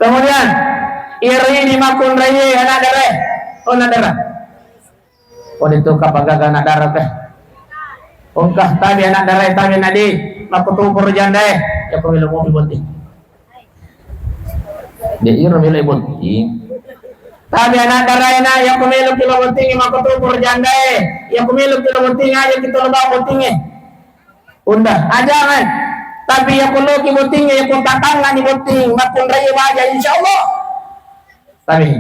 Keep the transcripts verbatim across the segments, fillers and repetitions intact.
Kemudian, iri di makunraie anak dara. Oh, anak dara. Oh, itu kapagaga anak dara teh. Engka tabe anak dara, tabe anak di, makkutupur jandae, ya pemilih mobil botting. De iro melo botting. Tabe anak dara ena, ya pemilih kilo botting, makkutupur jandae, ya pemilih kilo botting aja kita lo bawa botting eh. Unda, ajangan. Tapi ya perlu ki botting, ya pun tatangga ni botting, makunrai baja, insya Allah. Tabe.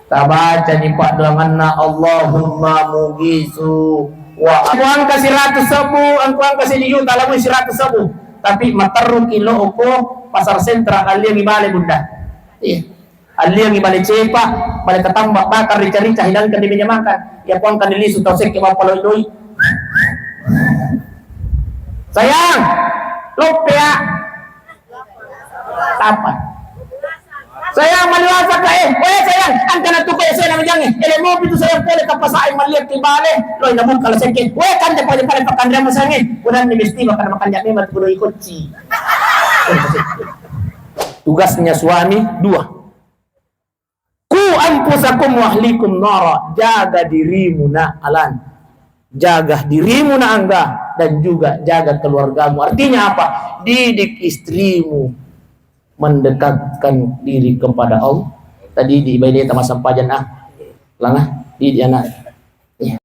Tabaca ni paddoanganna, Allahumma mugisu wa. Angkuangka siratus sebu, angkuangka sejuta, lamu siratus sebu. Tapi materruki lo ko pasar sentral, alliangi bale, Bunda. Iya. Alliangi bale cepa, bale tatamba, bakar rica-rica, hidangkan di meja makan. Ya, kuangkan di lisu, tau sekke bappa loi-loi. Sayang, loppea. Apa? Sayang, maliwasa ka, eh. Weh, sayang, angkana tu kaya saya nama jange. Ele mopi tu sayang, pole kapasai maliat di bale. Loi nabuka la sekke. Weh, kan depa pale pakanre masange. Kudan ni besti makan makan jame mat kudo ikocci. Tugasnya suami dua. Ku anfusakum wa ahlikum nara, jaga dirimu na alan, jaga dirimu na angga, dan juga jaga keluargamu. Artinya apa? Didik istrimu mendekatkan diri kepada Allah. Tadi di bayi dia tamat sampajan ah, langah di anak. Iya.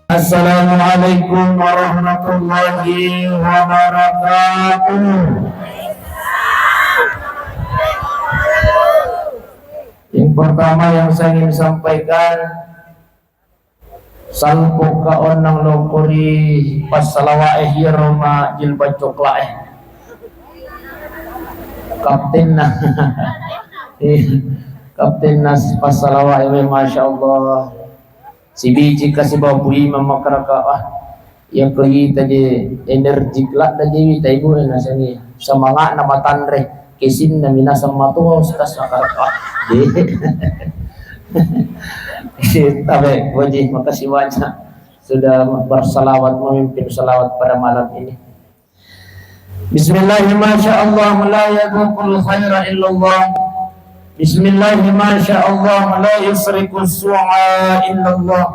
Assalamualaikum warahmatullahi wabarakatuh. Yang pertama yang saya ingin sampaikan, salpoka onnang lokori passalawa'e, hiro ma jilbab cokla'e. Kaptenna. Kaptenna passalawa'e, we, masya Allah. Sibici kasi bawa Bu Imam makaraka, ah. Iya ko ita je energik ladda je wita ibu e nasengi. Semangatna matanre. Kesinna minasang matoa Ustaz makaraka. De. Tabe, Boji, makasih banyak sudah bersalawat, memimpin salawat pada malam ini. Bismillah, masya Allah, la yadzuqul khaira illallah. Bismillah, masya Allah, la yusriqus su'a illallah.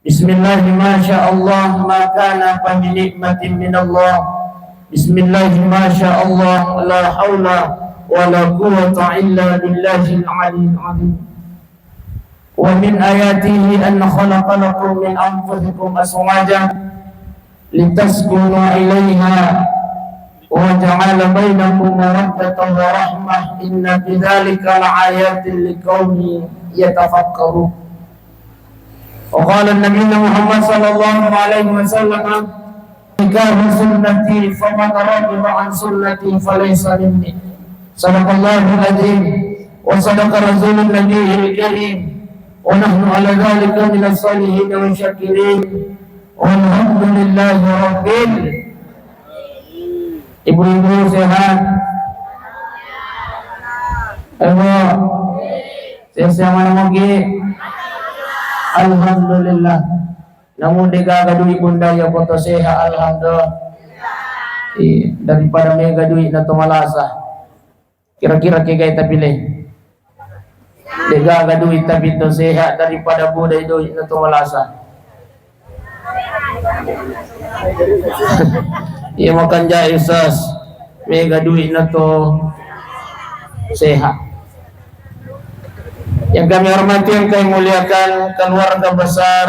Bismillah, masya Allah, ma kana fa bi ni'matin minallah. Bismillah, masya Allah, la haula wa la quwwata illa billahil aliyyil azim. Wa min ayatihi an khalaqa lakum min anfusikum azwajan litaskunu ilaiha wa ja'ala bainakum mawaddatan wa rahmah, inna fi dzalika laayatin liqaumin yatafakkarun. Wa qala Nabi Muhammad sallallahu alaihi wasallam, nikahu sunnati faman raghiba an sunnati falaysa minni. Sadaqallahul azim wa sadaqa rasulun nabiyil karim wa nahnu ala dzalika minas salihin wa syakirin. Walhamdulillahi rabbil. Ibu-ibu sehat? Ibu, sehat-sehat mana mugi? Alhamdulillah. Namun degaga dui bunda ya foto sehat, alhamdulillah. Iya, daripada mega dui na to malasa. Kira-kira kegai tapi le. Degaga dui tapi to sehat daripada budai dui na to malasa. Iya makan jai Ustaz. Mega dui na to sehat. Yang kami hormati, yang kami muliakan, keluarga besar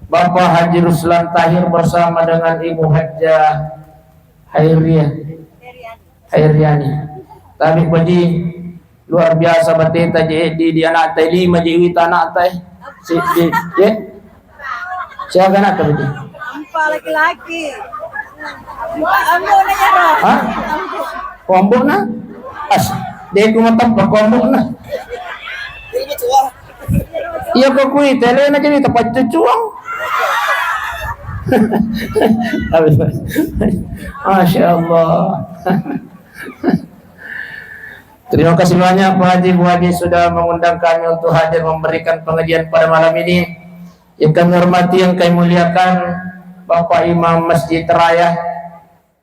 Bapak Haji Ruslan Tahir bersama dengan Ibu Hajjah Hairiah, Hairiani. Tapi Baji, luar biasa bateta je, di, di anak tai lima je wita anak tai. Si, di, je. Siaga anak tai Baji? Empat laki-laki. Empat ambo na jaro. Hah? Ko ambo na? As, de ku matebba ko ambo na. Iya ko kui, telena jadi tepat cucuang. Masya Allah. Terima kasih banyak Pak Haji, Bu Haji sudah mengundang kami untuk hadir memberikan pengajian pada malam ini. Yang kami hormati, yang kami muliakan, Bapak Imam Masjid Raya,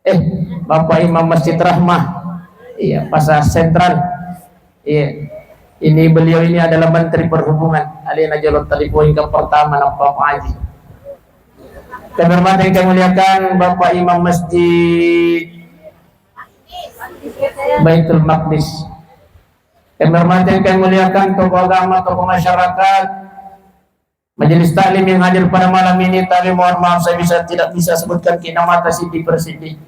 eh, Bapak Imam Masjid Rahmah, iya, Pasar Sentral. Iya, ini, beliau ini adalah Menteri Perhubungan. Alena jolo telepon ke pertama, nampak Pak Haji. Kami hormati, yang kami muliakan, Bapak Imam Masjid Baitul Maqdis. Kami hormati, yang kami muliakan, tokoh agama, tokoh masyarakat, majelis taklim yang hadir pada malam ini, tapi mohon maaf, saya bisa, tidak bisa sebutkan ki namata sidi persidi.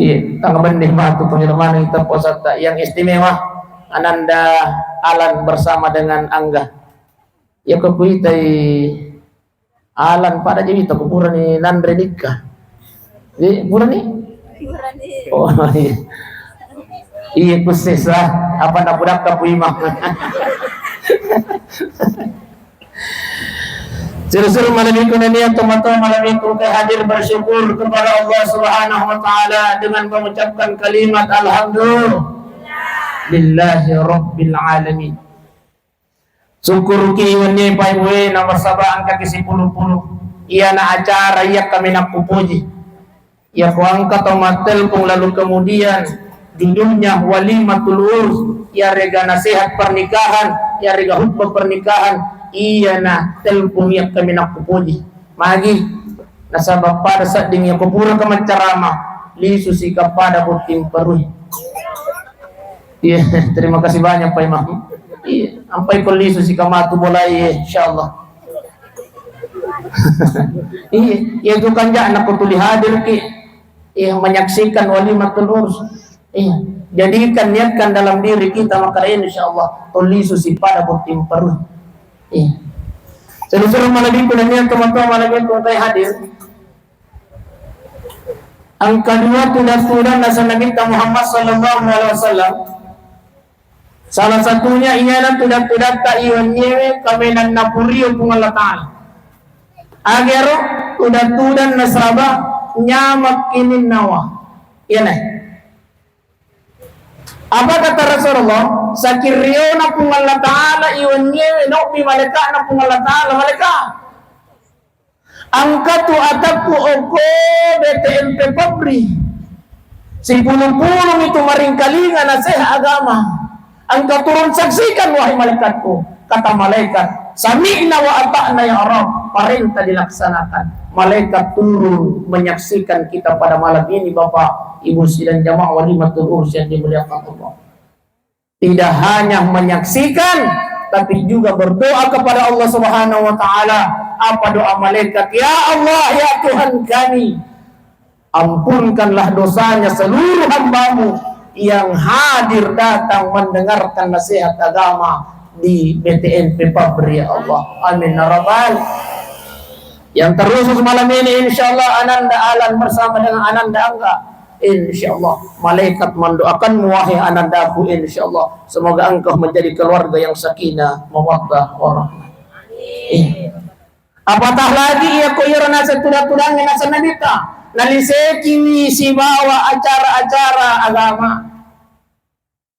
Iya, tangga benih matu, penyelamatan kita pusat yang istimewa, Ananda Alan bersama dengan Angga. Ya, ko kuitai Alan pada jadi toko purani nanre nikah. Jadi purani? Purani. Oh, iya. Iya, khusus lah. Apa nak budak kapu imam? Suruh-suruh malam minggu nania, teman-teman, malam minggu ke hadir bersyukur kepada Allah Subhanahu wa Ta'ala dengan mengucapkan kalimat Alhamdulillahi Rabbil Alamin. Sukkuruki wennie, Pak Ibu e, nasaba engkaki sipulung-pulung. Iyana acara iya kami nakkupuji. Iya ko engka tau mattelpong lalu kemudian judulnya walimatul urs, iyarega nasihat pernikahan, iyarega khutbah pernikahan, iyana telpong iya kami nakkupuji. Magi, nasaba pada sedding iya ko pura ka maccarama, lisu sika pada botting perui. Iya, terima kasih banyak, Pak Imam. Iya, ampai ko lisu sika matu bolai, iya, insyaallah. Iya, iya, itu kan ja, nakko tuli hadir ki. Iya, menyaksikan walimatul urs. Iya, jadikan, niatkan dalam diri kita, maka insyaallah, to lisu si pada botting perui. Iya. Suruh-suruh malam minggu nania, teman-teman, malam minggu kai hadir. Engka dua tudang-tudang nasa Nabitta Muhammad sallallahu alaihi wasallam. Salah satunya iyana tudang-tudatta iwenniewe kamenanna purio Puang Allah Ta'ala. Agero tudang-tudang nasaba nyamak kininnawa. Iyana. Apa kata Rasulullah? Sakiriona Puang Allah Ta'ala iwenniewe, nobbi malaikatna Puang Allah Ta'ala, malaikat. Engkatu atakku okko B T M P Pabri. Sipulung-pulung itu maringkalinga nasihat agama. Engkau turun saksikan, wahai malaikatku. Kata malaikat, "Sami'na wa ata'na ya Rabb." Perintah dilaksanakan. Malaikat turun menyaksikan kita pada malam ini, Bapak, Ibu, sidang jamaah walimatul urs yang dimuliakan Allah. Tidak hanya menyaksikan, tapi juga berdoa kepada Allah Subhanahu wa Ta'ala. Apa doa malaikat? "Ya Allah, ya Tuhan kami, ampunkanlah dosanya seluruh hamba-Mu yang hadir datang mendengarkan nasihat agama di B T M P Pabri, ya Allah. Amin, ya Rabbal." Yang terkhusus malam ini, insyaallah, Ananda Alan bersama dengan Ananda Angga. Insyaallah, malaikat mendoakanmu, wahai anandaku, insyaallah. Semoga engkau menjadi keluarga yang sakinah, mawaddah, warahmah. Iya. Apatah lagi iya ko iyaro nasa tudang-tudang nasa Nabitta. Nalisekiwi sibawa acara-acara agama.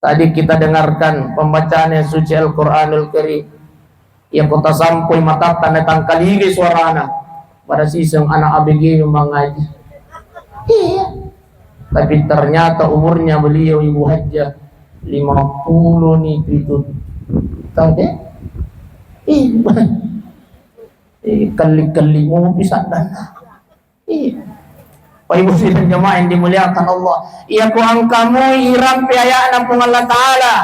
Tadi kita dengarkan pembacaan yang suci Al-Quranul Karim. Iya ko tasampoi matatta natangkalingai suarana. Pada siseng anak A B G mangaji. Iya. Tapi ternyata umurnya beliau, Ibu Hajjah, lima puluh ni pitu. Tahu deh? Iya. Eh, kelli-kelli mopi saddanna. Iya. Bapak Ibu sidang jamaah yang dimuliakan Allah. Iya ko engka moi irampe aya'na Puang Allah Ta'ala,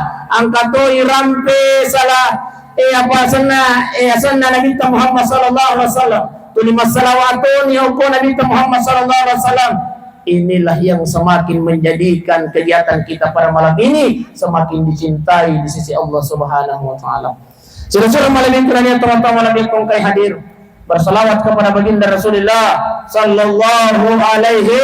engka to irampe salah, eh, apa asenna, eh, asenna Nabitta Muhammad sallallahu alaihi wasallam. Tuli massalawatoni okko Nabitta Muhammad sallallahu alaihi wasallam. Inilah yang semakin menjadikan kegiatan kita pada malam ini semakin dicintai di sisi Allah Subhanahu wa Ta'ala. Suruh-suruh malam itu nanya teman-teman malam itu kai hadir. Bersalawat kepada baginda Rasulullah sallallahu alaihi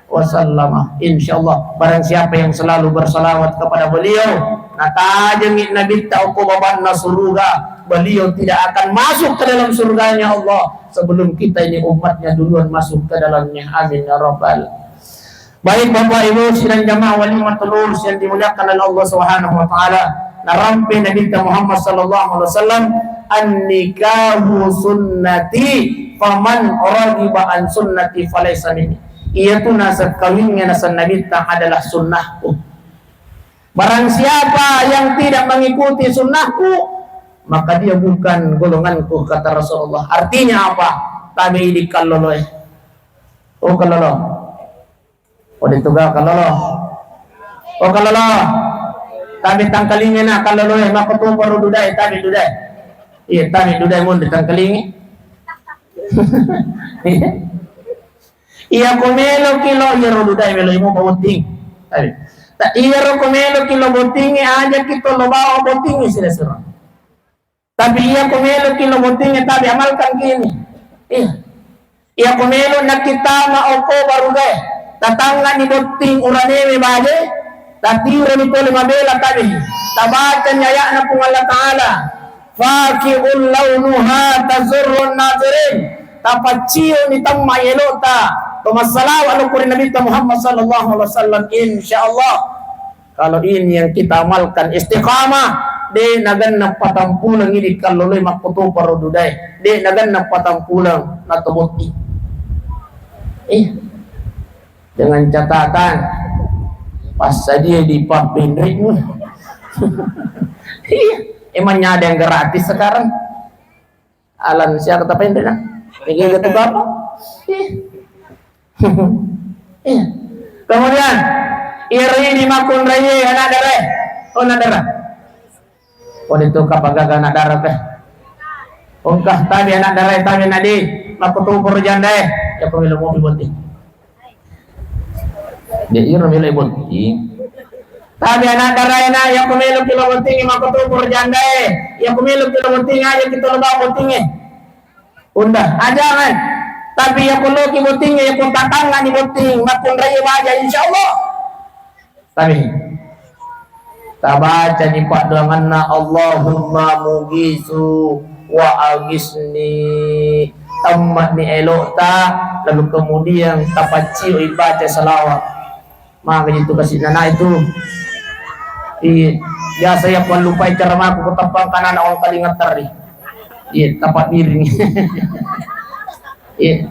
wasallam. Insyaallah, barang siapa yang selalu bersalawat kepada beliau, natajengi Nabitta okko babanna suruga, beliau tidak akan masuk ke dalam surganya Allah sebelum kita ini umatnya duluan masuk ke dalamnya. Amin ya rabbal. Baik, Bapak Ibu sidang jamaah walimatul urs yang dimuliakan oleh Allah Subhanahu wa Ta'ala, narampe Nabitta Muhammad sallallahu alaihi wasallam, "An-nikahu sunnati, faman raghiba an sunnati falaysa minni." Iyatu naseng kawingnge naseng Nabitta adalah sunnahku. Barang siapa yang tidak mengikuti sunnahku, maka dia bukan golonganku, kata Rasulullah. Artinya apa? Tabe idi kalloloe. Oh, kallolo. Oh, detu ga kallolo. Oh, kallolo. Tabe tangkalinga na kalloloe, makkutoparo dudae, tabe dudae. Iya, tabe dudae monri tangkalinga. Iya. Iyako meloki lo, iyaro dudae melo imo botting. Tabe. Ta-, iyaro ko meloki lo bottingnge, ajaki to lo bawa bottingnge sira-sira. Tapi iyako meloki lo bottingnge, tabe amalkan kini. Iya. Iyako melo nakkitama okko barugae, tatangngani botting uranewe baje, tatironi pole mabela tabe. Tabacani aya'na Puang Allah Ta'ala, "Faqi'ul launuha tasurrun nazirin." Tapaccioni tamma elota to massalawa lokko ri Nabitta Muhammad sallallahu alaihi wasallam, insyaallah. Kalau ini yang kita amalkan istiqamah, de naganna patampuleng idi kalloloe makkutoparo dudae, de naganna patampuleng nato botti. Eh, dengan catatan, passadia di papinrikmu. Iya, emangnya ada yang gratis sekarang? Alan siapa tapainrena? Mega gatu bapa? Iya. Iya. Kemudian, iri di makunrai anak dara. Oh, anak dara. Oh, itu kapagaga anak dara teh. Ongkah tabe anak dara, tabe nadi. Makkutoparo jandae. Ya, pemilu mopi boti. De iro melo botting. Tapi anak daraena, iya ko melo ki lo botting, makkutoparo jandae. Iya ko melo ki lo botting, aja kita lo bawa bottingnge. Unda, ajangan. Tapi iya ko lo ki botting, iya ko tatangngani botting, makkunrai baja, insyaallah. Tapi tabacani paddoanganna, "Allahumma mughisu wa aghisni." Temmani elota, lalu kemudian tapaccioi baca salawat. Maka itu kasih nana itu. Iya, biasa ya, ko lupai ceramaku, ko teppang kanana orang kalinga teri. Iya, tapak miring. Iya.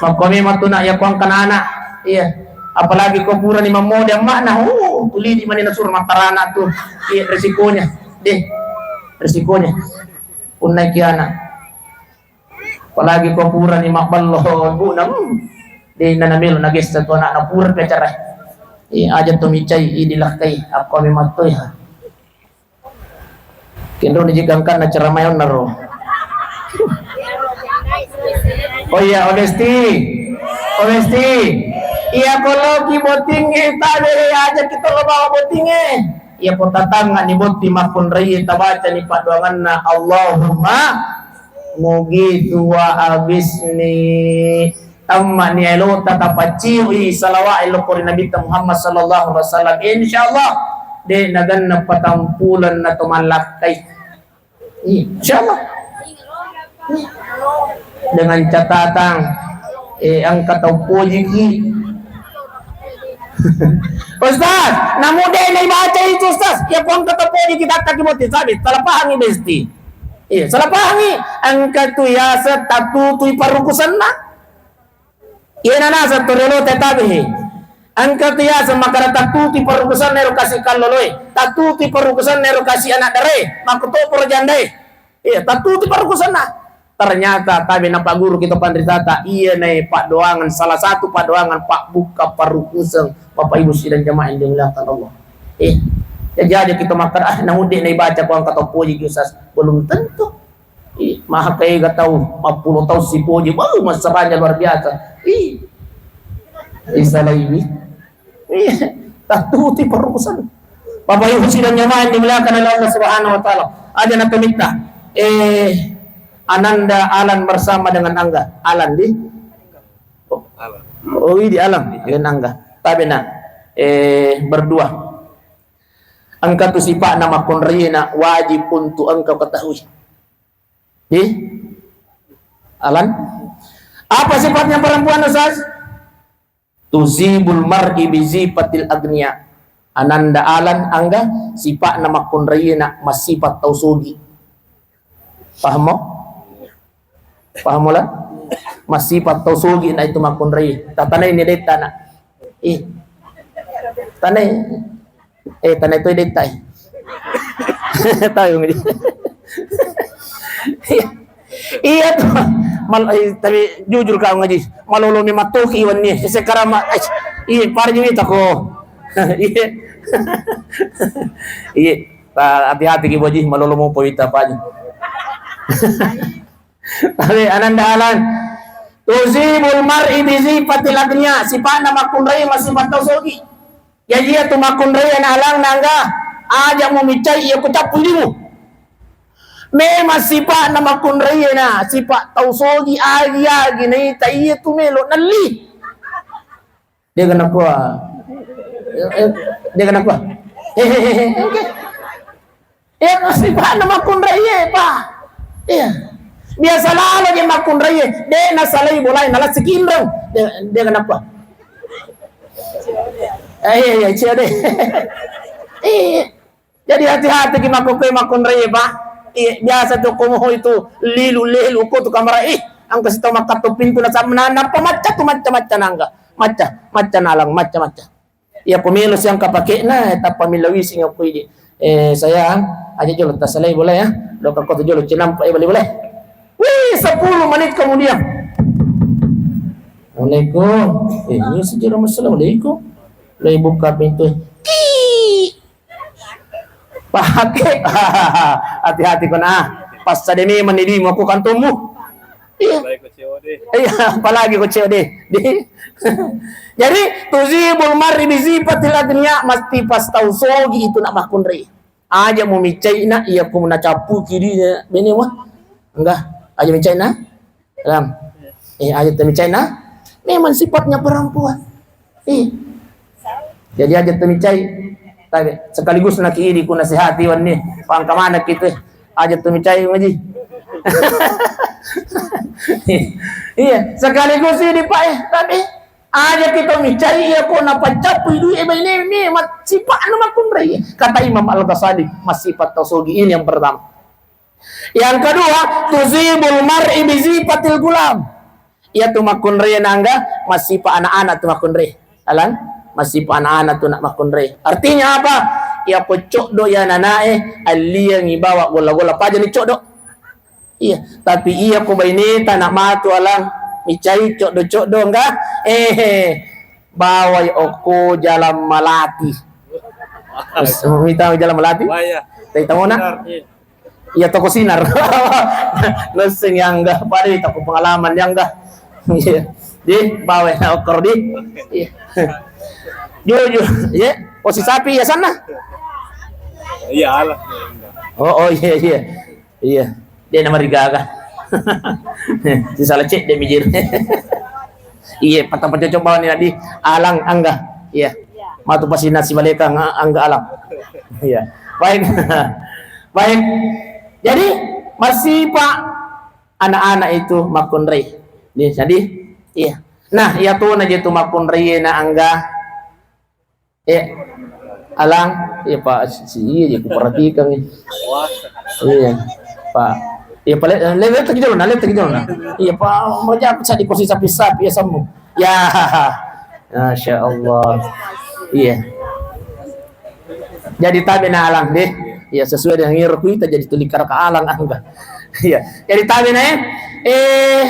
Makko memang tu nak ya, ko engka anak. Iya. Apalagi ko purani mammode amma'na, oh, tulidi mani nasuro mattarana tu. Iya, resikonya. Deh. Resikonya. Punnai ki anak. Apalagi ko purani mabballo ibu'na, hmm. Deh, nana melo nagessa tu anakna pura pe acara. Iya, aja to micai, idi lakkai. Apa memang tu ya. Kendro ni jikangkanna ceramah onnaro. Oh iya, Odesti. Odesti. Iya, ko lo ki bottingnge, tabe aja kita lo bawa bottingnge. Iya, ko tatangngani botting makkunrai, tabacani paddoanganna, "Allahumma mughisu wa aghisni." Tammani elota tapacciui salawat lokko ri Nabitta Muhammad sallallahu alaihi wasallam. Insyaallah, de naganna patampuleng nato mallakkai. Insyaallah. Dengan catatan, eh, engka tau pojiki. Ustaz, namu de naibaca itu, Ustaz. Ya, ko engka tau pojiki, tattaki botting, sabi, salah pahangi besti. Iya, salah pahangi. Engka tu yaseng tattutui parukusenna. Iyana naseng to riolo te tabe he. Engka tu yaseng makkada tattutui parukusenna ero kasi kalloloe, tattutui parukusenna ero kasi anak darae, makkutoparo jandae. Iya, tattutui parukusenna. Ternyata tabe napagguru kita panritata, iyanae paddoangan, salah satu paddoangan pabbukka parukuseng, Bapak Ibu sidang jamaah yang dimuliakan Allah. Eh, ya jadi kita makkada, ah, namu de naibaca ko engka tau pojiki, Ustaz. Belum tentu. Ih, maha kega tau, empat puluh tau sipoji, bau, mesranya luar biasa. Ih, bisa lagi. Ih, tattutui parukusen. Bapak Ibu sidang jamaah yang dimuliakan oleh Allah Subhanahu wa Ta'ala. Aja na pemitta. Eh, Ananda Alan bersama dengan Angga. Alan di? Oh, oh, di Alan. Alan Angga. Tabe na. Eh, berdua. Engka tu sifat na makkunrai na wajib untuk engkau ketahui. Di? Alan? Apa sifatnya perempuan, Ustaz? Tusibul mar'i bi sifatil agniya. Ananda Alan, Angga, sifat na makkunrai na massifat tau sogi. Paham mo? Paham mo la? Massipa tau sogi na itu makkunrai. Tatanai ni detta na. Ih. Tanai. Eh, tanai tu detta. Tahu nggak? Iya. Iya tu. Mal, eh, tapi jujur kau ngaji. Malolo mi matoki iwan ni. Sekarang ma, eh, iya, parjui tako. Iya. Iya. Ta-, hati-hati ki boji, malolo mo poita paji. Tapi ananda alang. Tusibul mar'i bi sifatil agniya, sipa'na makkunrai masipa tau sogi. Jaji iya tu makkunrai na alang nangga, aja mu micai iya ku cappu dimu. Memang sipa'na makkunrai na, sipa tau sogi agi-agi naita iya tu melo nelli. Dia kena kuah. Eh, eh, dia kena kuah. Hehehe, oke. Ya, sipa'na makkunrai, Pak. Iya. Biasa lalo je makkunrai, de' nasalai bolai, nala sikinreng. Dia, dia kena kuah. Eh, iya, iya, cia deh. Iya. Jadi hati-hati ki makko koe makkunrai, Pak. Iya, biasa tu komo itu lilu-lilu ko tu kamar, ih, angka sitau makkatto pintu na samna, nappa macca tu macca-macca nangga. Macca, macca nalang, macca-macca. Iya, pomelo siang kapakena, tappa milawisi ngakui di. Eh, sayang, aja jolo tasalai bola ya. Lo kakko tu jolo cinampa, eh, boleh, boleh. Wih, sepuluh menit kemudian. Assalamualaikum. Eh, ini sejarah, assalamualaikum. Lo buka pintu. Ki. Pake. Hati-hati ko na. Pas sademi meni di mau ku kantomu. Iya. Apalagi ko C O D. Iya, apalagi ko C O D. Di. Jadi, tuzibul mar'i bi sifatil agniya, mesti pas tau sogi itu nak makkunrai. Aja mu micai nak, iya ku na cappu kiri bene wah. Enggak, aja micai nak. Lam. Eh, aja temi cai na. Memang sifatnya perempuan. Eh. Jadi aja temi cai. Tapi sekaligus naki ini ku nasihati wanni. Pangka mana kita? Aja temi cai ngaji. Iya, sekaligus ini Pak eh. Tapi aja kita micai iya ko napacapu idu e ini memang sifat anu makkunrai. Kata Imam Al-Ghazali, masifat tau sogi ini yang pertama. Yang kedua, tuzibul mar'i bi sifatil gulam. Iya tu makkunrai nangga, masipa anak-anak tu makkunrai. Alang, masipa anak-anak tu nak makkunrai. Artinya apa? Iya ko coddo iya nanae, alliangi bawa golla-golla paja ni coddo. Iya, tapi iya ko baineta nak matu alang, micai coddo-coddo enggak? Eh, bawai okko jalan malati. Terus, mita jalan malati? Wah, iya. Tadi tamona? Benar, iya. Iya, toko sinar. Nusseng yang enggak, pada toko pengalaman yang enggak. Iya. Di bawah na okor di. Iya. Jujur, iya. Posisi sapi ya sana. Iya, alah. Oh, oh, iya, iya. Iya. Dia nama rigaga. Si salah cek dia mijir. Iya, patang pancocok bawang ni nadi alang angga. Iya. Matu pasti nasi balekang angga alang. Iya. Baik. Baik. Jadi, masipa anak-anak itu makkunrai. Nih, jadi, iya. Nah, iya tu na je tu makkunrai na angga. Eh, alang, iya, Pak, si, si, iya, iya, kuperhatikan, iya. Iya, Pak. Iya, Pak, le-, le-, lihat lagi dulu, nah, lihat lagi dulu, nah. Iya, Pak, mau jawab, saya dikasih sapi-sapi, ya, semua. Ya, Masya Allah. Iya. Jadi tabe na alang deh. Ya sesuai dengan ngiroku ita jadi tulikar ke alang angga. Iya. Jadi tabe na eh. Eh,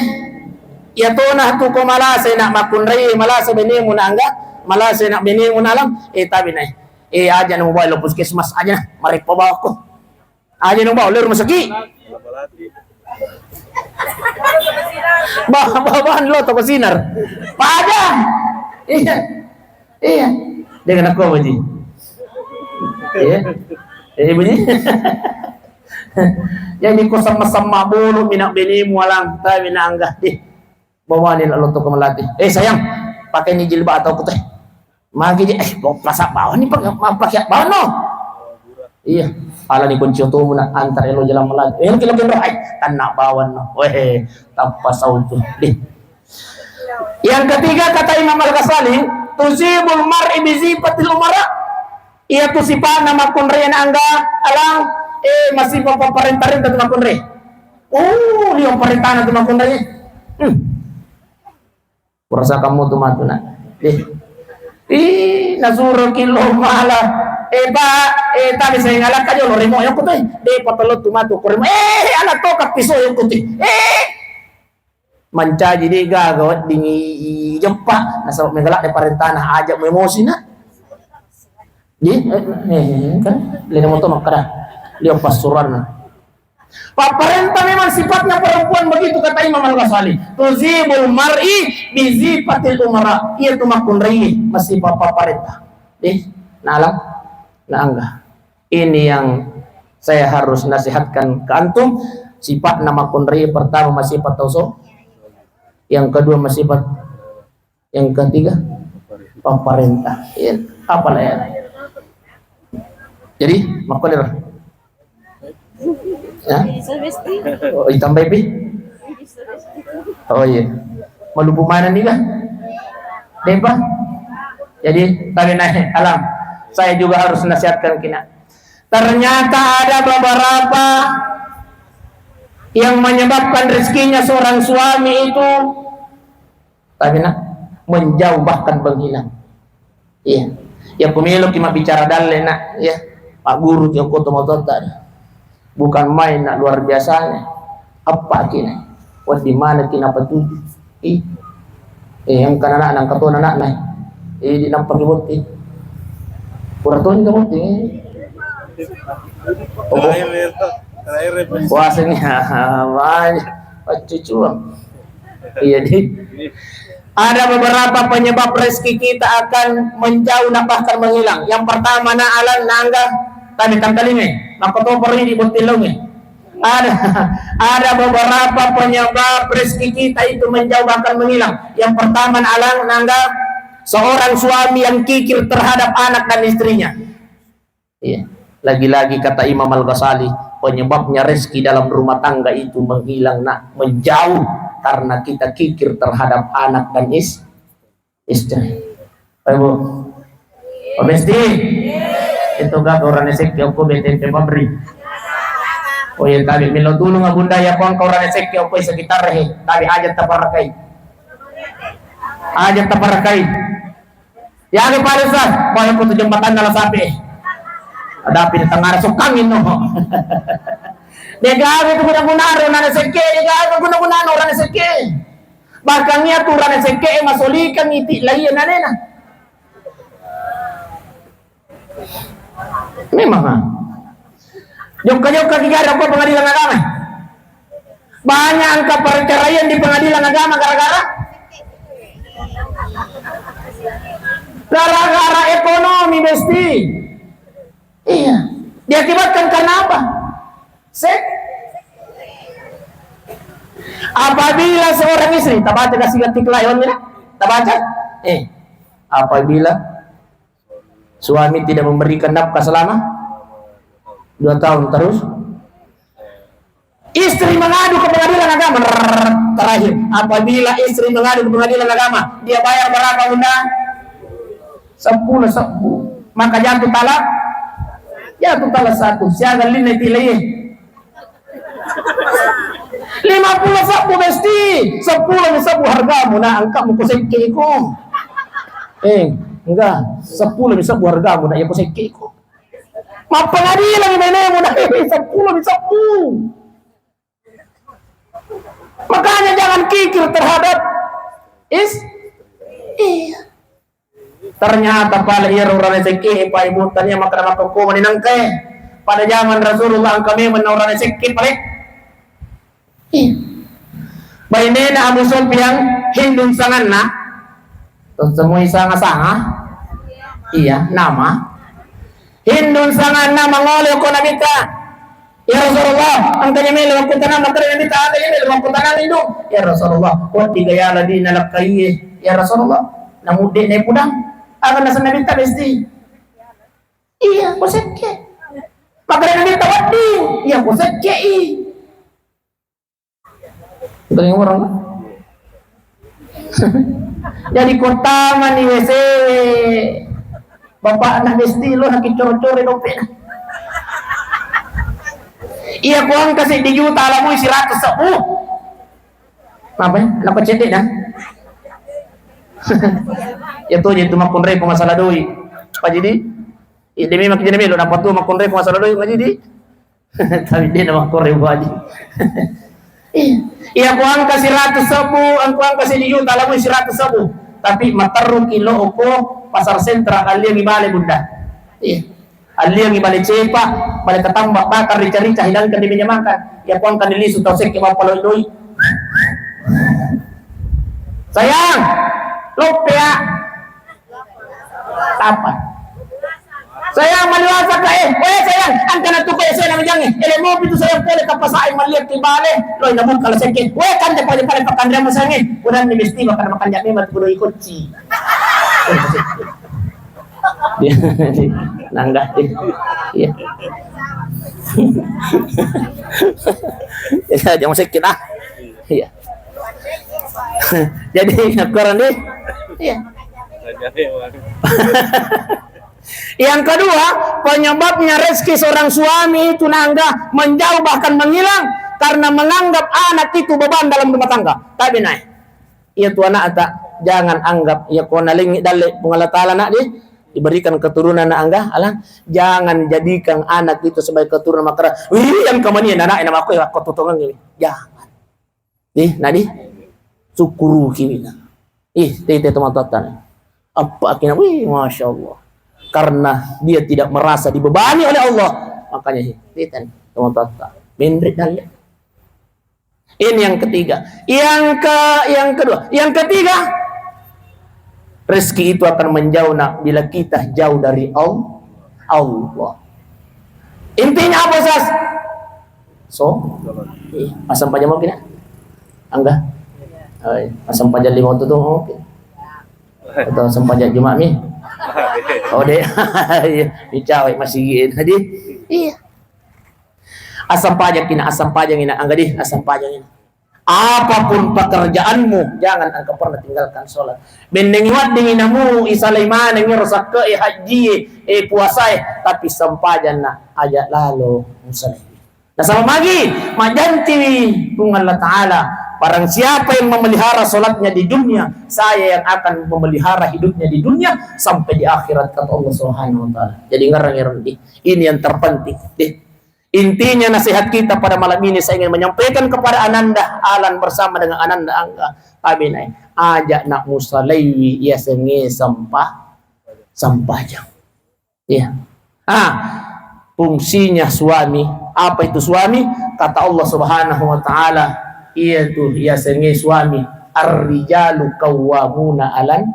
ya tona tu ko malasa nak makkunrai, malasa benemu na angga, malasa nak benemu na alang. Eh tabe na eh. Eh aja nang bawa lo puskesmas aja nah, marepo bawa ko. Aja nang bawa lo rumah sakit. Ba, ba, ba, lo toko sinar. Pada. Iya. Iya. Dia kena kau, Baji. Iya. Eh, Baji. Jadi kau sama-sama bolu minak benimu alang, tapi minak angga. Ih, bawa ni lo toko melati. Eh, sayang, pakai ni jilbab atau aku teh. Magi je, eh, mau pasak bawah ni, pakai, mau pakai bawah no. Iya, ala ni kunci otomu na antar elo jalan melaju. Eh, lagi lagi roh, eh, tanah bawah no. Weh, tanpa sautu. Deh. Yang ketiga kata Imam Al-Ghazali, tuzibul mar'i bi sifatil umara. Iya tu sifat nama kunre na angga alang, eh, masih paparentah-rentah tu kunre. Oh, liong parentana tu makkunraie. Hmm. Purasakammu tu matu, nak. Eh. Ih, nasuroki lo mala. Eh, Pak, eh, tapi saya ngalakka jolo remo yokko tu. Eh, patelo tu matu ko remo. Eh, anak toka piso yokko tu. Eh. Mancaji de gaga wedding i, i, jeppa. Nasaba mega ladde parentana, aja mu emosi, nak. Di, eh, eh, kan lene moto makkada. Liong passuranna. Papparenta memang sifatnya perempuan begitu, kata Imam Al-Ghazali. Tuzibul mar'i bizifatil umara. Iya tu makkunrai masifa papparenta. Eh, nalang, naangga. Ini yang saya harus nasihatkan ke antum. Sifatna makkunrai, pertama masifat tauso. Yang kedua masifat Yang ketiga, papparenta. Iya, apa lah ya? Jadi, makkuliah. Ya? Oh, ditambahi pi? Oh iya. Malupu mana nih kan? Depa? Jadi, tapi naik alam. Saya juga harus nasihatkan kina. Ternyata ada beberapa yang menyebabkan rezekinya seorang suami itu Tapi nak menjauh bahkan menghilang. Iya. Ya, ku meloki mabbicara dalle, nak, ya. Pak guru ki okko to motonta. Bukan main, nak, luar biasanya. Apa kina? Wedding mana kina patuju? Ih. Eh, yang kana nak, nang katona nak, nah. Eh, di nampak ki botti. Pura toni ka botti. Oh. Terakhir ya, Tok. Terakhir ya, Pak. Puasanya banyak. Pacucuang. Iya, di. Ada beberapa penyebab rezeki kita akan menjauh dan bahkan menghilang. Yang pertama, na alam nangga tadi tangkalinge. Maka to perlu di botti launge. Ada, ada beberapa penyebab rezeki kita itu menjauh bahkan menghilang. Yang pertama, na alam nangga seorang suami yang kikir terhadap anak dan istrinya. Iya. Lagi-lagi kata Imam Al-Ghazali, penyebabnya rezeki dalam rumah tangga itu menghilang, nak, menjauh karena kita kikir terhadap anak dan is-, istri. Bapak Ibu, Pak Besti, itu gak orang sekke okko B T P pabrik. Oh iya, tabe melo tulung abunda ya, kong orang sekke okko sekitar he, tabe aja taparakai. Aja taparakai. Ya, ada Pak Ustaz, banyak foto jembatan dalam sapi. Ada api di tengah, sukangin no. Degaga itu guna-guna orang sekke, degaga guna-guna orang sekke. Bahkan iya tu orang sekke, masolika miti lain anena. Memang, ha. Jokka-jokka ki gare ko pengadilan agama. Banyak angka perceraian di pengadilan agama gara-gara gara-gara ekonomi, Besti. Iya. Diakibatkan karena apa? Sek. Apabila seorang istri, tabaca kasih ketik lain, ya? Tabaca? Eh, apabila suami tidak memberikan nafkah selama dua tahun terus. Istri mengadu ke pengadilan agama. Terakhir, apabila istri mengadu ke pengadilan agama, dia bayar berapa, Bunda? Sepuluh sebbu. Maka jatuh talak. Jatuh talak satu. Siaga linna itu lagi. Lima puluh sebbu, Besti. Sepuluh sebbu hargamu, nah, angka muko sekke iko. Eh, enggak. Sepuluh sebbu hargamu, nah, ya ko sekke iko. Mappengadileng benemu, nah, sepuluh sebbu. Makanya jangan kikir terhadap is-, iya. Ternyata pale iyaro urane sekke, Pak Ibu, tania makkeda makkokkoe nangkae. Pada zaman Rasulullah engka memang urane sekke pale. Iya. Bainena Abu Sufyan, Hindun sanganna. Terus semua sanga-sanga. Iya, nama. Hindun sanganna mangolo ko Nabitta. Ya Rasulullah, engkanya melo makkutanang, makkeda Nabitta, engkanya melo makkutanang Hindu. Ya Rasulullah, wedding gayala di nalakkaie. Ya Rasulullah, namudde ne pudang. Aga naseng Nabitta, Besti? Iya, ko sekke. Makkeda Nabitta, wedding. Iya, ko sekke i. Bukan orang. Jadi kota mani W C bapak nak Besti lo nak coro-coro dompet. Iya, ko engka seddi juta, alamui seratus sebbu. Apa ya? Napa cedde dah? Ya tuh, jadi makkunrai ko masalah doi. Pak Jidi, iya, demi mak jadi melo, napa tuh makkunrai ko masalah doi, Pak Jidi? Tapi dia nama kore wali. Iya, aku angka seratus sebu, aku angka sini juta, lalu seratus sebu. Tapi materru kilo oko pasar sentral, alliangi bale, Bunda. Iya. Alliangi bale cepa, bale katamba, bakar rica-rica, hidangkan di meja makan. Ya, aku angka di lisu, tau sekke mau paloi doi. Sayang, lope ya. Apa? Sayang, maliwasa ka, eh. Weh, sayang, angka na tuko, eh, saya na mejangi. Ele mopi tu sayang, pole ka pasai maliat ti bale. Loi na buka la sekke. Weh, kan de pale-pale pakanre mo sange. Udan ni besti makan, makan jame mat kudo ikocci. Nangga. Iya. Ya, jangan sakit ah. Iya. Jadi, ukuran deh. Iya. Yang kedua, penyebabnya rezeki seorang suami itu nangga menjauh bahkan menghilang karena menganggap anak itu beban dalam rumah tangga. Tapi naik. Iya tu anak tak, jangan anggap iya ko nalengi dalle Puang Allah Taala nak di diberikan keturunan nak angga alang, jangan jadikan anak itu sebagai keturunan makara. Wih, yang kemanian anak enak aku ya, aku tutungan gini. Jangan. Ih, nadi? Syukuru kiwina. Ih, tete teman tata. Apa akhirnya, wih, masya Allah. Karena dia tidak merasa dibebani oleh Allah, makanya, ih, tete teman tata. Mendrik dan lihat. Ini yang ketiga. Yang ke, yang kedua, yang ketiga, rezeki itu akan menjauh nak bila kita jauh dari Al-, Allah. Intinya apa, Sas? So, eh, masang pajak mau kena? Angga? Oh, iya. Masang pajak lima waktu tu mau kena? Atau sempajak Jumat ni? Oh, deh. Iya, dicawe masih tadi. Iya. Asam pajak kina, asam pajak ina, angga di, asam pajak ina. Apapun pekerjaanmu, jangan engkau pernah tinggalkan sholat. Bennengi waddingi namu, isalai maneng, iro sakke, eh, haji, eh, puasa, eh, tapi sempajanna aja lalo musalai. Nasaba magi, majantiwi Puang Allah Ta'ala, barang siapa yang memelihara sholatnya di dunia, saya yang akan memelihara hidupnya di dunia sampai di akhirat, kata Allah Subhanahu wa Ta'ala. Jadi ngerang-ngerang di, ini yang terpenting. Deh. Intinya nasihat kita pada malam ini, saya ingin menyampaikan kepada Ananda Alan bersama dengan Ananda Angga, Abinai, ajak nak musalaiwi, iya senge sampah, sampah jam. Iya. Ah, fungsinya suami, apa itu suami? Kata Allah Subhanahu wa Ta'ala, iya tu, iya senge suami, ar-rijalu qawwamuna alan,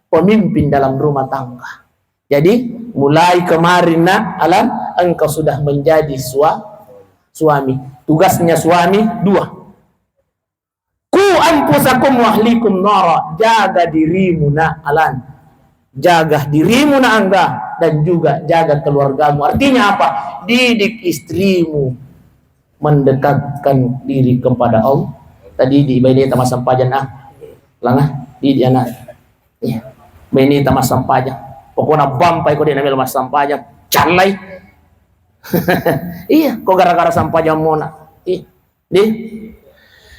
pemimpin dalam rumah tangga. Jadi, mulai kemarin, nak, Alan, engkau sudah menjadi sua-, suami. Tugasnya suami dua. Ku anfusakum wa ahlikum nara. Jaga dirimu, nak, Alan. Jaga dirimu, nak, Angga. Dan juga jaga keluargamu. Artinya apa? Didik istrimu mendekatkan diri kepada Allah. Tadi di bayi dia tamat sampajan, ah. Langah, di dia, nak. Iya. Bene tama sampajang. Pokokna bampai ko de' namelo massampajang. Callai. Iya, ko gara-gara sampajang mona. Iya. Di.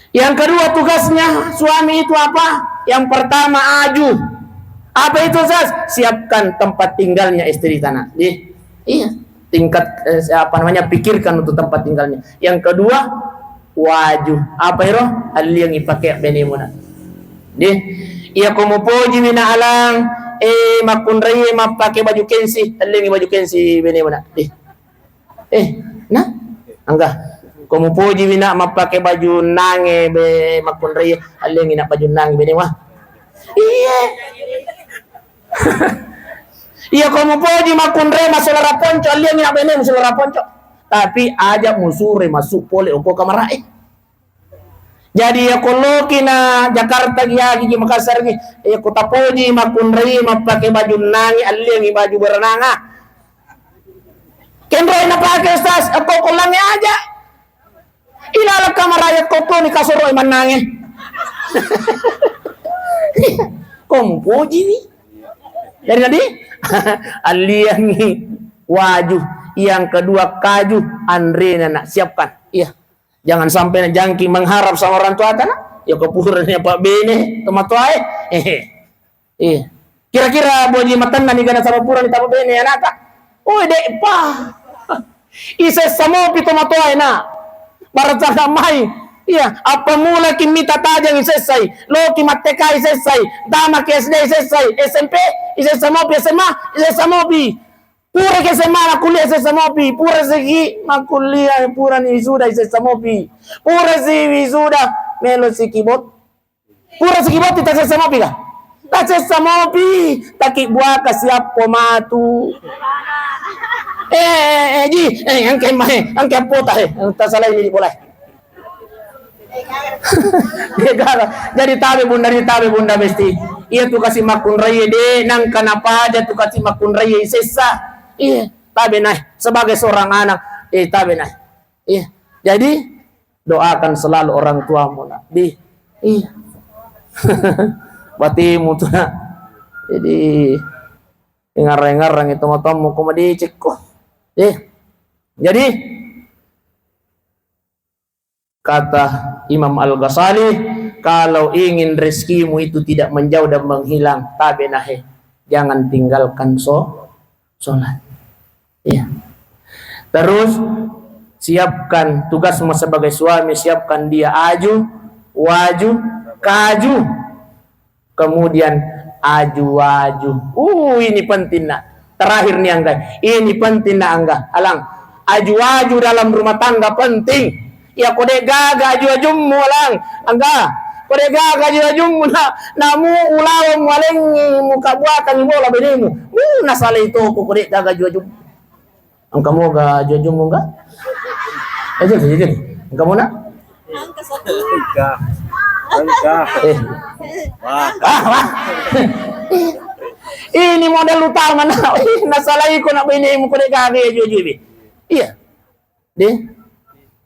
Yang kedua tugasnya suami itu apa? Yang pertama aju. Apa itu, Sas? Siapkan tempat tinggalnya istri tana. Di. Iya. Tingkat, eh, apa namanya, pikirkan untuk tempat tinggalnya. Yang kedua, waju. Apa iro? Alliang ipake benemu na. Deh. Iya ko mupoji mi na alang, eh, makkunrai mappake baju kensi, alliang baju kensi benemu na. Deh. Eh, na? Angga. Ko mupoji mi na mappake baju nange be makkunrai, alliang na baju nange benemu. Iya. Iya ko mupoji makkunrai masolara ponco, alliang na benemu solara ponco. Tapi aja musure masuk pole oko kamarae. Jadi iya ko loki na Jakarta gi, agi gi Makassar gi, iya ko tapoji makkunrai mappake baju nangi, alliangi baju berenanga. Kenroi napake, Ustaz, oko kollangi aja. Ilala kamarae ko ni kasoro mannangi. Ko mupoji ni. Jadi tadi alliangi waju. Yang kedua, kaju, anrena nak siapkan. Iya. Jangan sampai na jangki mengharap sama orang tua ta nak. Ya ko pura ni apa bene, tomatoae. Hehe. Iya. Kira-kira boji matenna ni gana sama pura ni tapa bene anakta. Oh, dek pa. Isessa mopi tomatoae na. Baracara mai. Iya, apa mula ki mita tajang isessai. Loki mattekai isessai. Tama ke S D isessai. S M P isessa mopi, S M A isessa mopi. Pura ke S M A makkuliah isessa mopi. Pura siki makkuliah, pura ni wisuda isessa mopi. Pura si wisuda melo siki bot. Pura siki botti tasessa mopi ka? Tasessa mopi, taki buaka siappo matu. Eh, eh, eh, ji, eh, angke mae, angke appota, eh, tasalai ni bola. Jadi tabe bunda ni, tabe bunda mesti. Iya tu kasi makkunrai de, nangka napaja tu kasi makkunrai sessa. Iya, tabe nae sebagai seorang anak. Eh, tabe nae. Iya. Jadi doakan selalu orang tuamu nak. Di. Iya. Batimu tu nak. Jadi ngarang-ngarang itu matamu ko madecekko. Eh. Jadi kata Imam Al-Ghazali, kalau ingin rezekimu itu tidak menjauh dan menghilang, tabe nahe, jangan tinggalkan so-, sholat. Iya. Terus siapkan tugasmu sebagai suami, siapkan dia aju, waju, kaju. Kemudian aju-aju. Uh, ini penting nak. Terakhir nih angga. Ini penting nak angga. Alang. Aju-aju dalam rumah tangga penting. Ya ko de gaga aju-ajummu alang. Angga. Ko de gaga aju-ajummu nak. Namu ulawa mualengi muka buatan bola benemu. Uh, nasalai toko ko de gaga aju-ajummu. Engka moga aju-ajummu engka? Eh, jadi, jadi. Engka mona? Engka. Engka. Eh. Wah. Ah, wah. Ini modal utama na. Ih, nasalai ko nak benemu ko de gaga aju-aju. Iya. Di.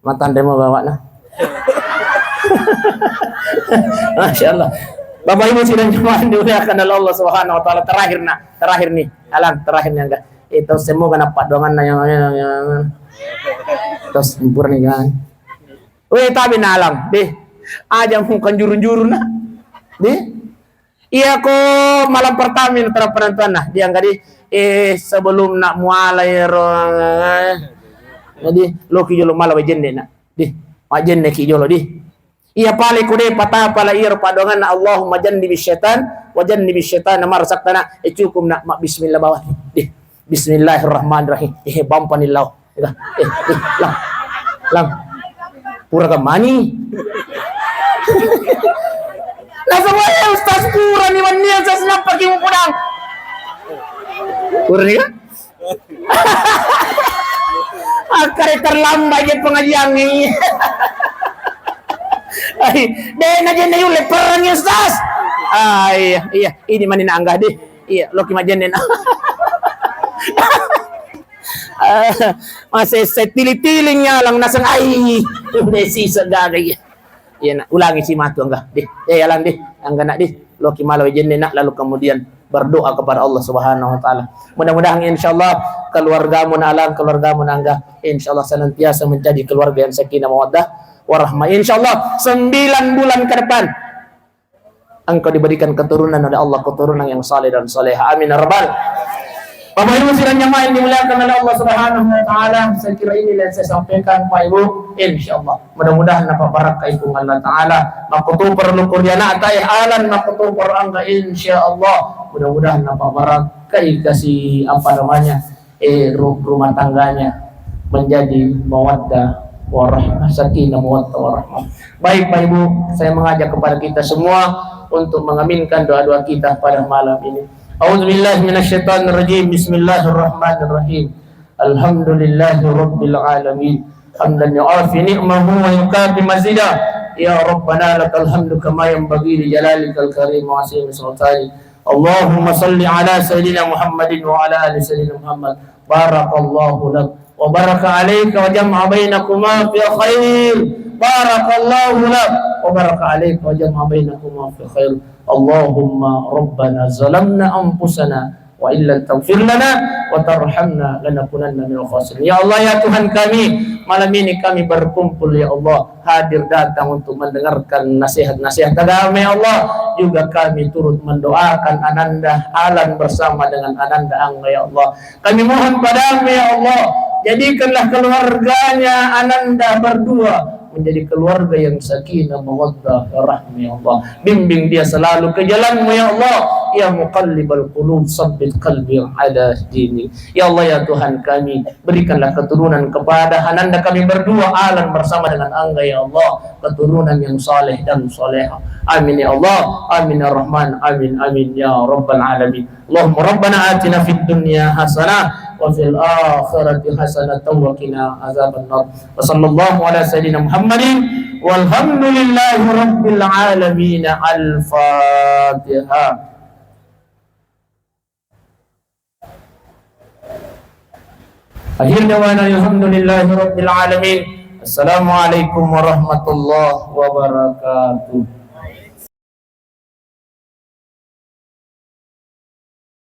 Matanre mo bawakna. Masya Allah. Bapak Ibu sidang jemaah yang dimuliakan oleh Allah Subhanahu wa Ta'ala, terakhir nak, terakhir nih, alang terakhir nih angga. Itu semoga nampak doanganna yang, yang, yang, terus sempurna kan. Weh, tapi nalang deh, aja bukan jurun-jurun nak deh. Iya ko malam pertama ini terang penentuan nah, dia angga di, eh, sebelum nak muala ero, eh, jadi loki jolo mala wajenne nak. Di, majenne ki jolo di. Iya pale ko de patapala iyaro paddoanganna, Allahumma jannibis syaitan wa jannibis syaitana ma razaqtana. Eh, cukup nak, mak bismillah bawang. Di, bismillahirrahmanirrahim. Eh, bampani lao. Eh, eh, lang. Lang. Pura kemani? Nasaba, eh, ustaz pura ni mania saya senapa ki mupudang. Pura ni kan? Akkare terlambat je pengajian ni. Ai, de na jenne yulle perang ya, Ustaz. Ah, iya, iya, ini mani na angga deh. Iya, loki majenne na. Ah, masih setili-tili nyalang naseng ai. Desi segaga iya. Iya nak, ulangi si matu angga. Deh, eh, alang deh, angga nak deh. Loki mala wajenne nak, lalu kemudian berdoa kepada Allah Subhanahu wa Ta'ala. Mudah-mudahan insyaallah keluargamu na alang, keluargamu na angga, insyaallah senantiasa menjadi keluarga yang sakinah mawaddah warahmah. Insyaallah sembilan bulan ke depan engkau diberikan keturunan oleh Allah, keturunan yang saleh dan salehah. Amin ya rabbal. Bapak Ibu sidang jamaah yang dimuliakan oleh Allah Subhanahu wa Ta'ala, saya kira ini yang saya sampaikan, Pak Ibu. Insyaallah. Mudah-mudahan napa barakka ipung Allah Ta'ala. Makkutoparo luku ri anakta, eh, alang makkutoparo angga, insyaallah. Mudah-mudahan napa barakka ikasi, apa namanya, eh, ru-, rumah tangganya menjadi mawaddah warahmah, sakinah mawaddah warahmah. Baik, Pak Ibu, saya mengajak kepada kita semua untuk mengaminkan doa-doa kita pada malam ini. A'udzubillahi minasyaitonirrajim. Bismillahirrahmanirrahim. Alhamdulillahi rabbil alamin. Hamdan yuafi ni'mahu wa yukafi mazida. Ya Rabbana lakal hamdu kama yanbaghi li jalalikal karim wa azimi sultanik. Allahumma salli ala Sayyidina Muhammadin wa ala ali Sayyidina Muhammad. Barakallahu lak wa baraka alaika wa jama'a bainakuma fi khair. Barakallahu lak wa baraka alaika wa jama'a bainakuma fi khair. Allahumma rabbana zalamna anfusana Wa illam taghfir lana wa tarhamna lanakunanna minal khasirin. Ya Allah, ya Tuhan kami, malam ini kami berkumpul, ya Allah, hadir datang untuk mendengarkan nasihat-nasihat agama, ya Allah. Juga kami turut mendoakan Ananda Alan bersama dengan Ananda Angga, ya Allah. Kami mohon padamu, ya Allah, jadikanlah keluarganya Ananda berdua menjadi keluarga yang sakinah, mawaddah, rahmah, ya Allah. Bimbing dia selalu ke jalanmu, ya Allah. Ya muqallibal qulub, sabbit qalbi ala dini. Ya Allah, ya Tuhan kami, berikanlah keturunan kepada Ananda kami berdua, Alan bersama dengan Angga, ya Allah, keturunan yang saleh dan salehah. Amin, ya Allah. Amin, ya Rahman. Amin, amin, ya Rabbal Alamin. Allahumma rabbana atina fid dunya hasanah wa fil akhirati hasanatan wa qina azabannar. Wa sallallahu ala sayyidina Muhammadin walhamdulillahi rabbil alamin. Al-Fatihah. Akhir dawana alhamdulillahi rabbil alamin. Assalamualaikum warahmatullahi wabarakatuh.